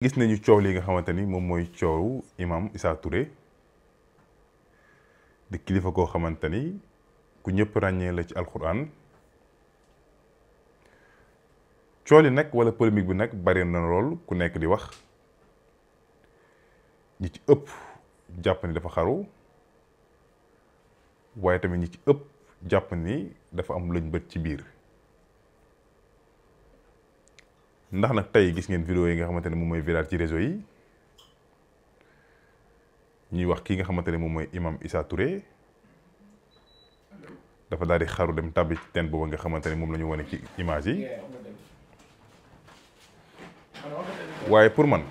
gis nañu coow li nga xamante ni moom mooy coowu imam Issa Touré di kilifa koo xamante ni ku ñëpp ràññee la ci alquran coow li nag wala polémique bi nag bari na lool ku nekk di wax ñi ci ëpp jàpp ni dafa xaru waaye tamit ñi ci ëpp jàpp ni dafa am luñ bët ci biir ndax nag tey gis ngeen vidéo yi nga xamante ne moom mooy viral ci réseau yi ñuy wax kii nga xamante ne moom mooy imam Issa Touré dafa daal di xaru dem tàbbi ci teen boobu nga xamante ne moom la ñu wane ci image yi waaye pour man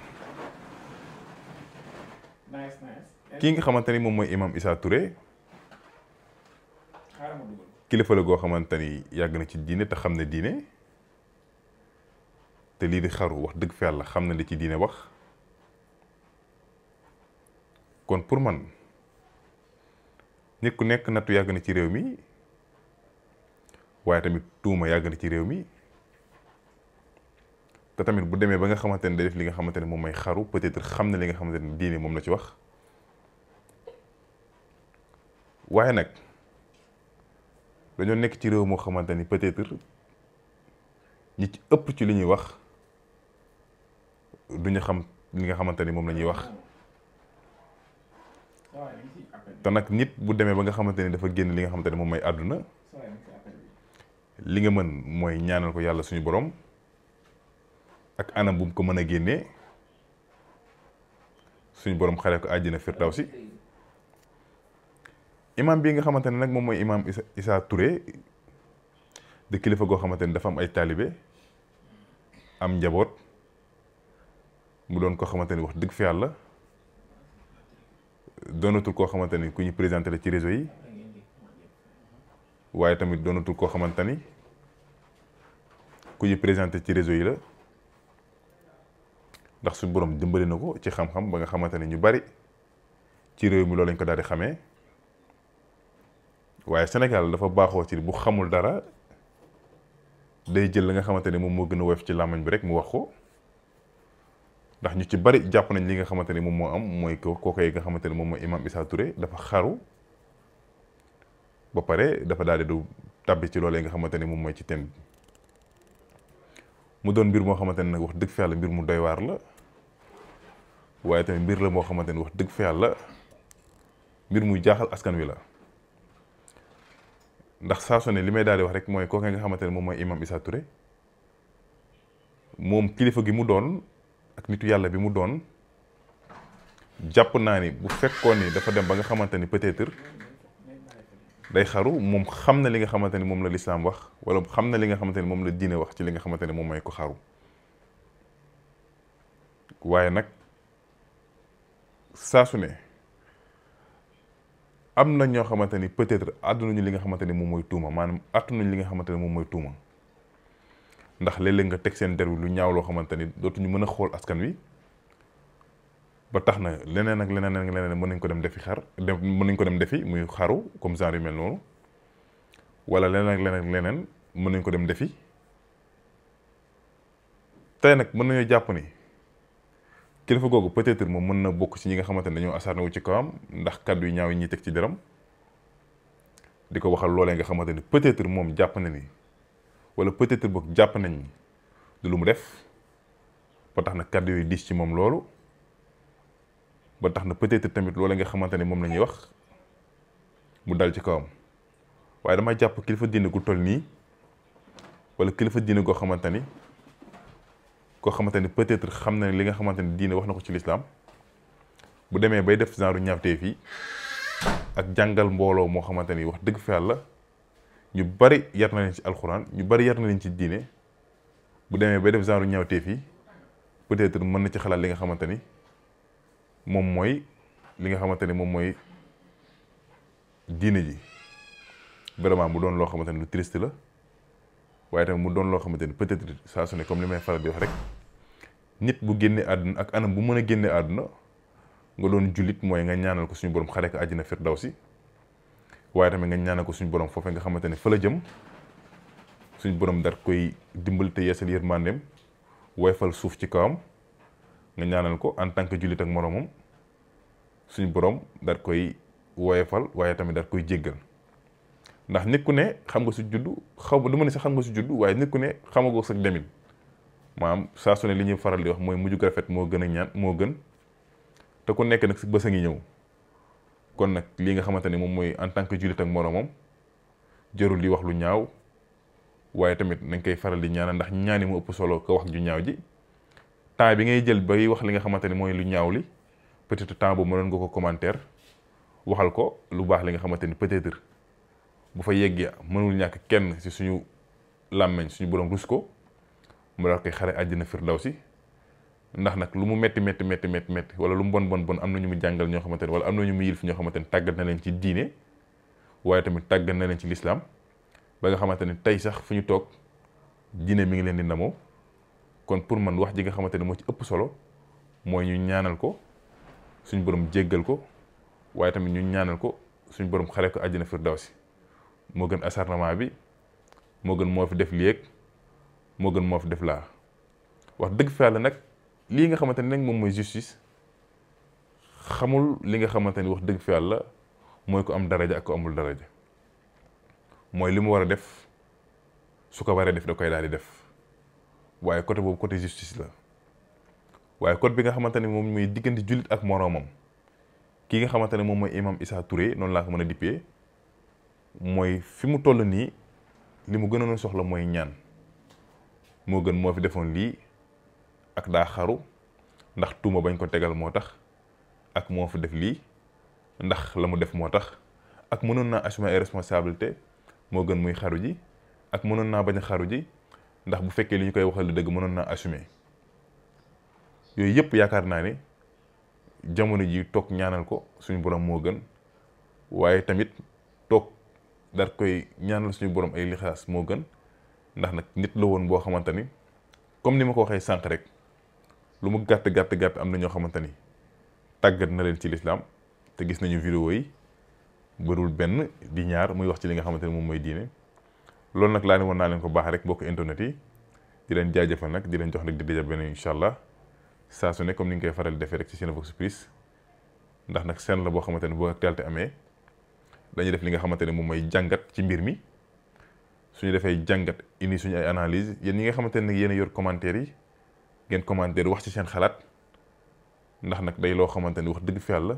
kii nga xamante ni moom mooy imam Issa Touré kilifa la goo xamante ni yàgg na ci diine te xam ne diine te lii di xaru wax dëgg fa yàlla xam na li ci diine wax kon pour man nit ku nekk nattu yàgg na ci réew mi waaye tamit tuuma yàgg na ci réew mi te tamit bu demee ba nga xamante ne day def li nga xamante ne moom mooy xaru peut-être xam na li nga xamante ne diine moom la ci wax waaye nag dañoo nekk ci réew moo xamante ni peut-être ñi ci ëpp ci li ñuy wax duñu xam li nga xamante ni moom la ñuy wax te nag nit bu demee ba nga xamante ni dafa génn li nga xamante ni moom mooy àdduna li nga mën mooy ñaanal ko yàlla suñu borom ak anam bu mu ko mën a génnee suñu borom xare ko àjjana firdawsi imam bii nga xamante ne nag moom mooy imam Issa Touré di kilifa goo xamante ni dafa am ay taalibe am njaboot mu doon koo xamante ni wax dëgg fi yàlla doonatul koo xamante ni ku ñu présenté la ci réseau yi waaye tamit doonatul koo xamante ni ku ñu présenté ci réseau yi la ndax suñu borom dimbali na ko ci xam-xam ba nga xamante ni ñu bari ci réew mi loolu lañ ko daal di xamee waaye Sénégal dafa baaxoo ci bu xamul dara day jël la nga xamante ni moom moo gën a woyof ci làmmañ bi rek mu wax ko ndax ñu ci bari jàpp nañ li nga xamante ni moom moo am mooy kooku yi nga xamante ni moom mooy imam Issa Touré dafa xaru ba pare dafa daal di du tàbbi ci loolee nga xamante ni moom mooy ci teen bi mu doon mbir moo xamante ni nag wax dëgg fa yàlla mbir mu doy waar la waaye tamit mbir la moo xamante ni wax dëgg fa yàlla mbir muy jaaxal askan wi la ndax saa su ne li may daal di wax rek mooy kooku nga xamante ne moom mooy imam Issa Touré moom kilifa gi mu doon ak nitu yàlla bi mu doon jàpp naa ni bu fekkoon ni dafa dem ba nga xamante ni peut-être day xaru moom xam na li nga xamante ni moom la lislaam wax wala xam na li nga xamante ni moom la diine wax ci li nga xamante ni moom mooy ko xaru waaye nag saa su ne am na ñoo xamante ni peut-être àddunañu li nga xamante ni moom mooy tuuma maanaam àttunañu li nga xamante ni moom mooy tuuma ndax léeg-léeg nga teg seen der wi lu ñaaw loo xamante ni dootuñu mën a xool askan wi ba tax na leneen ak leneen ak leneen mën nañ ko dem defi mën nañ ko dem defi muy xaru comme genre yu mel noonu wala leneen ak leneen ak leneen mën nañ ko dem defi tey nag mën nañoo jàpp ni kilifa googu peut-être moom mën na bokk ci ñi nga xamante ne dañoo asarna wu ci kawam ndax kàddu yu ñaaw yi ñuy teg ci deram di ko waxal loolee nga xamante ni peut-être moom jàpp na ni wala peut-être boog jàpp nañ ni du lu mu def ba tax na kàddu yooyu diis ci moom loolu ba tax na peut-être tamit loolee nga xamante ni moom la ñuy wax mu dal ci kawam waaye dama jàpp kilifa diine gu toll nii wala kilifa diine goo xamante ni koo xamante ni peut-être xam na li nga xamante ni diine wax na ko ci lislaam bu demee bay def genre ñaawteef yi ak jàngal mbooloo moo xamante ni wax dëgg fa yàlla ñu bari yar na leen ci alxuraan ñu bari yar na leen ci diine bu demee bay def genre ñaawteef yi peut-être mën na ci xalaat li nga xamante ni moom mooy li nga xamante ni moom mooy diine ji vraiment mu doon loo xamante ni lu triste la waaye tamit mu doon loo xamante ni peut-être saa su ne comme li may faral di wax rek nit bu génnee àdduna ak anam bu mën a génnee àdduna nga doon jullit mooy nga ñaanal ko suñu borom xare ko àjjana firdawsi waaye tamit nga ñaanal ko suñu borom foofee nga xamante ne fa la jëm suñu borom dar koy dimbali te yeesal yërmandeem woyfal suuf ci kawam nga ñaanal ko en tant que jullit ak moroomam suñu borom daal koy woyefal waaye tamit daal koy jéggal ndax nit ku ne xam nga su juddu xaw ma du ma ne sax xam nga su juddu waaye nit ku ne xamagoo sa demin maanaam saa su ne li ñuy faral di wax mooy mujj gu rafet moo gën a ñaan moo gën te ku nekk nag si bës a ngi ñëw kon nag lii nga xamante ni moom mooy en tant que jullit ak moroomam jërul di wax lu ñaaw waaye tamit nañ koy faral di ñaanal ndax ñaani mu ëpp solo ko wax ju ñaaw ji temps bi ngay jël bay wax li nga xamante ni mooy lu ñaaw li peut-être temps boobu mënoon nga ko commentaire waxal ko lu baax li nga xamante ni peut-être bu fa yeggee mënul ñàkk kenn si suñu làmmeñ suñu borom rus ko mu daal koy xare àjjana firdawsi ndax nag lu mu metti wala lu mu bon am na ñu mu jàngal ñoo xamante ne wala am na ñu mu yilif ñoo xamante ne tàggat na leen ci diine waaye tamit tàggat na leen ci lislaam ba nga xamante ne tey sax fu ñu toog diine mi ngi leen di ndamoo kon pour man wax ji nga xamante ne moo ci ëpp solo mooy ñu ñaanal ko suñu borom jéggal ko waaye tamit ñu ñaanal ko suñu borom xare ko àjjana firdawsi moo gën acharnement bi moo gën moo fi def lii ak moo gën moo fi def laa wax dëgg fa yàlla nag lii nga xamante ne nag moom mooy justice xamul li nga xamante ni wax dëgg fa yàlla mooy ko am daraja ak ko amul daraja mooy li mu war a def su ko waree def da koy daal di def waaye côté boobu côté justice la waaye côté bi nga xamante ne moom mooy diggante jullit ak moroomam kii nga xamante ne moom mooy imam Issa Touré noonu laa ko mën a dippee mooy fi mu toll nii li mu gënoon soxla mooy ñaan moo gën moo fi defoon lii ak daa xaru ndax tuuma bañ ko tegal moo tax ak moo fi def lii ndax la mu def moo tax ak mënoon naa assumer ay responsabilité moo gën muy xaru ji ak mënoon naa bañ a xaru ji ndax bu fekkee li ñu koy waxal lu dëgg mënoon naa assumer yooyu yëpp yaakaar naa ne jamono ji toog ñaanal ko suñu borom moo gën waaye tamit toog dar koy ñaanal suñu borom ay lixaas moo gën ndax nag nit la woon boo xamante ni comme ni ma ko waxee sànq rek lu mu gàtt am na ñoo xamante ni tàggat na leen ci lislaam te gis nañu vidéo yi bërul benn di ñaar muy wax ci li nga xamante ni moom mooy diine loolu nag laa ne woon naa leen ko baax rek bokk internet yi di leen jaajëfal nag di leen jox nag di dajal beneen incha allah saa su ne comme ni nga koy faral defee rek ci Cinevox Plus ndax nag seen la boo xamante ne boo actualité amee dañuy def li nga xamante ne moom mooy jàngat ci mbir mi suñu defee jàngat indi suñu ay analyse yéen ñi nga xamante ne nag yéen a yor commentaire yi ngeen commentaire wax ci seen xalaat ndax nag day loo xamante ni wax dëgg fi yàlla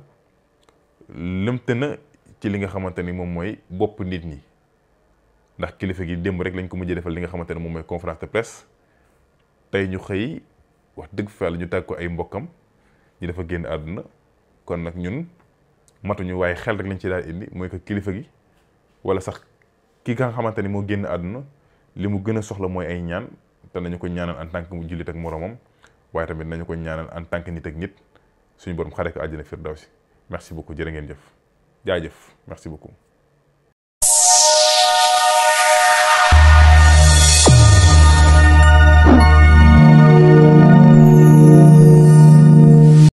lëmte na ci li nga xamante ni moom mooy bopp nit ñi ndax kilifa gi démb rek lañ ko mujjee defal li nga xamante ne moom mooy conférence de presse tey ñu xëy wax dëgg fi yàlla ñu tàgg ko ay mbokkam ñi dafa génn àdduna kon nag ñun matuñu waaye xel rek lañ ci daal indi mooy que kilifa gi wala sax ki nga xamante ni moo génn àdduna li mu gën a soxla mooy ay ñaan te nañu ko ñaanal en tant que mu jullit ak moroomam waaye tamit nañu ko ñaanal en tant que nit ak nit suñu borom xare ko àjjana firdawsi merci beaucoup jërë ngeen jëf jaajëf merci beaucoup